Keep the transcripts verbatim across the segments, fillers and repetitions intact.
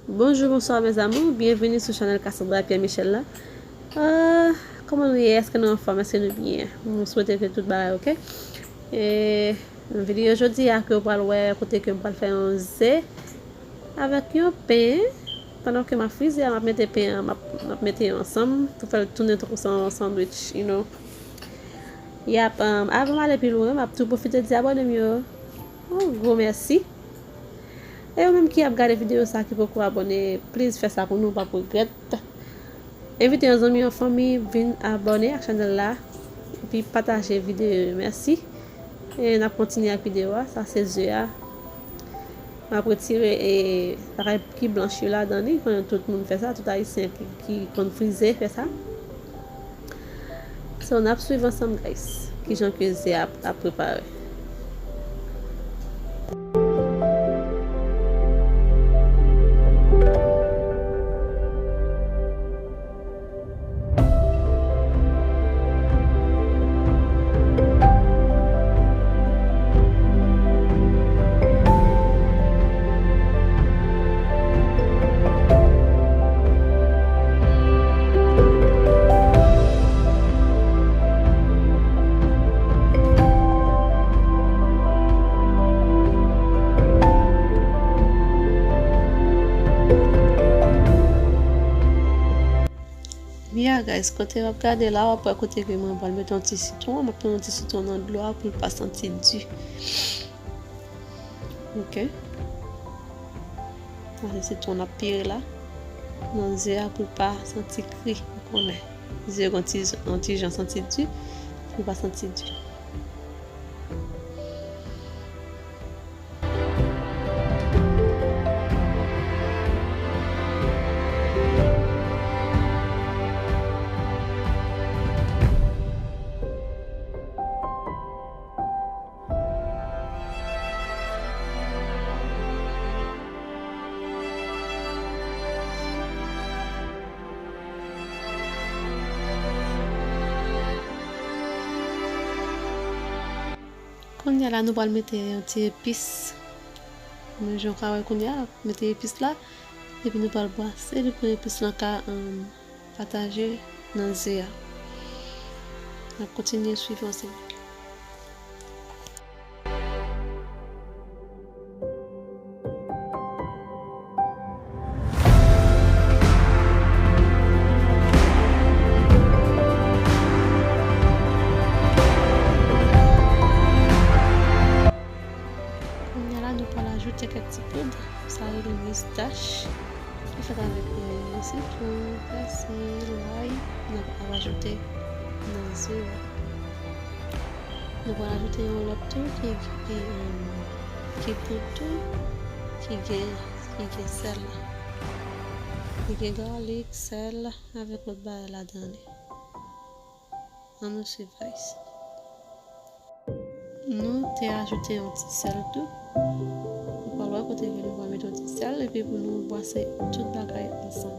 Bonjou, bonswa mes amours, byenveni sou chanèl Cassandra Pierre Michel la. Ah, kòman nou ye? Èske nou anfòm? Èske nou byen? Mwen swete ke tout bagay oke. E nan videyo jodi a ke w pral wè kote ke m pral fè yon ze avèk yon pen. Pandan ke m ap frize a, m ap mete pen an, m ap, m ap mete yo ansanm pou fè l tounen tankou sa yon sandwich, you know. Yap, um, avan m ale pi lwen, m ap tou pwofite di abòne m yo yon gwo mèsi. E ou menm ki ap gade videyo sa ki poko abòne, please fè sa pou nou, w p ap regrèt. Envite yon zanmi, yon fanmi, vin abòne ak chanèl la, epi pataje videyo yo. Mèsi. E n ap kontinye ak videyo a. Sa se ze a. M ap retire, e, bagay ki blanch yo ladan li. Konnen tout moun fè sa, tout Ayisyen ki, ki konn frize fè sa. So, n ap swiv ansanm, guys, kijan ke ze a ap, ap prepare. Yeah, guys, kote w ap gade la, w ap wè kote ke mwen pral mete yon ti sitwon. M ap pran yon ti sitwon nan dlo a pou l pa santi di. Ok. Sa se sitwon n ap pire la. Nan ze a pou l pa santi kri, ou konnen. Ze yon ti, yon ti jan santi di, pou l pa santi di. Kounye a la, nou pral mete yon ti epis. Men jan w ka wè kounye a, mete epis la, epi nou pral brase li pou epis lan ka, um, pataje nan ze a. N ap kontinye swiv ansanm. Kounye a la, nou pral ajoute kèk ti poud. Sa rele mistach. Li fèt avèk, e, sitwon, pèsi, lay. N ap ajoute nan ze a. Nou pral ajoute yon lòt tou ki, ki, em, ki poud tou, ki gen, ki gen sèl. Li gen galik, sèl, avèk lòt bagay ladan li. Ann nou swiv, guys. Nou te ajoute yon ti sèl tou. Nou pral wè kote ke nou pral mete yon ti sèl, epi pou nou brase tout bagay ansanm.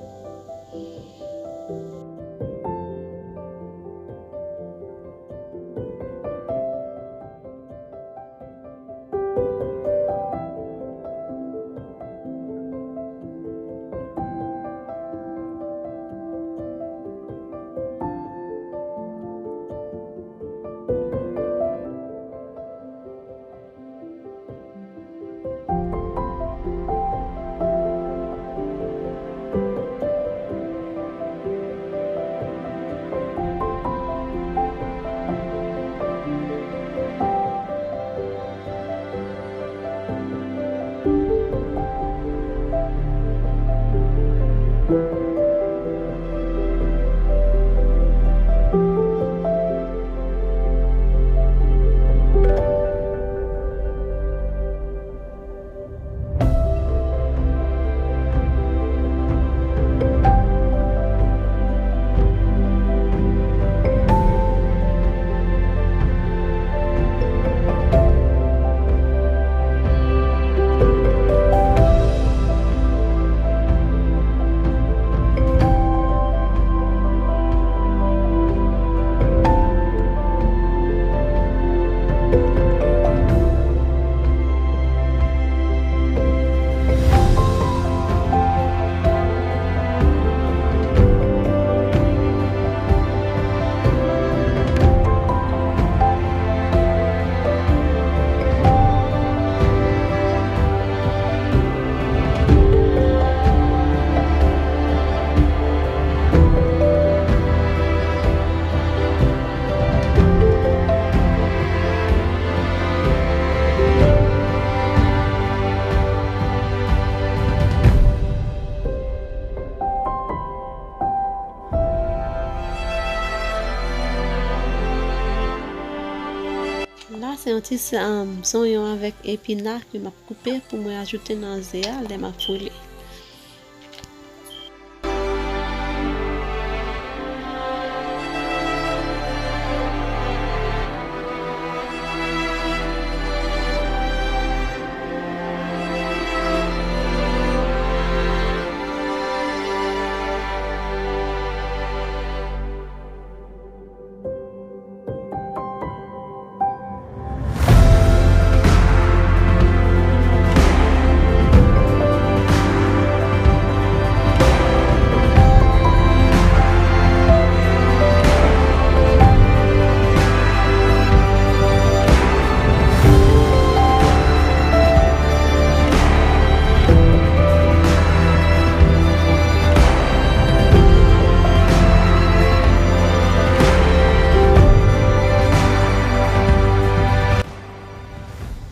Ti sa, um, zonyon avèk epina ke m ap koupe pou mwen ajoute nan ze a lè m ap fri li.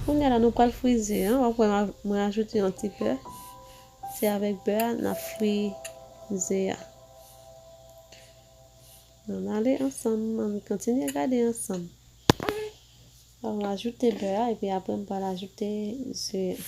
Kounye a la, nou pral fri ze a. W ap wè, mwen ajoute yon ti bè. Se avèk bè a n ap fri ze a. Ann ale ansanm, ann kontinye gade ansanm. Mwen ajoute bè a, epi apre m pral ajoute ze a.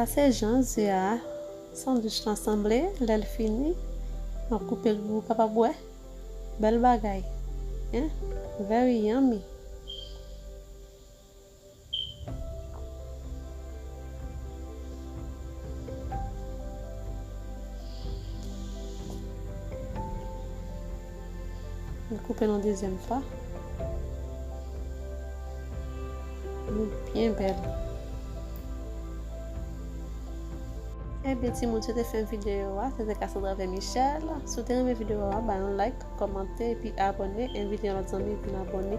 Sa se jan ze a, sandwich lan sanble, lè l fini, m ap koupe l pou ou kapab wè. Bèl bagay. Hein? Very yummy. M koupe l yon dezyèm fwa. Li byen bèl. Ebyen, timoun, se te fen videyo a. Se te Cassandra Vermichel. Si w te renmen videyo a, bay yon like, kòmante, epi abòne. Envite yon lòt zanmi vin abòne.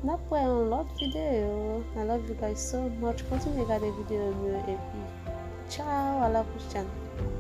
N ap wè yon lòt videyo. I love you guys so much. Kontinye gade videyo m yo, epi ciao, à la prochaine.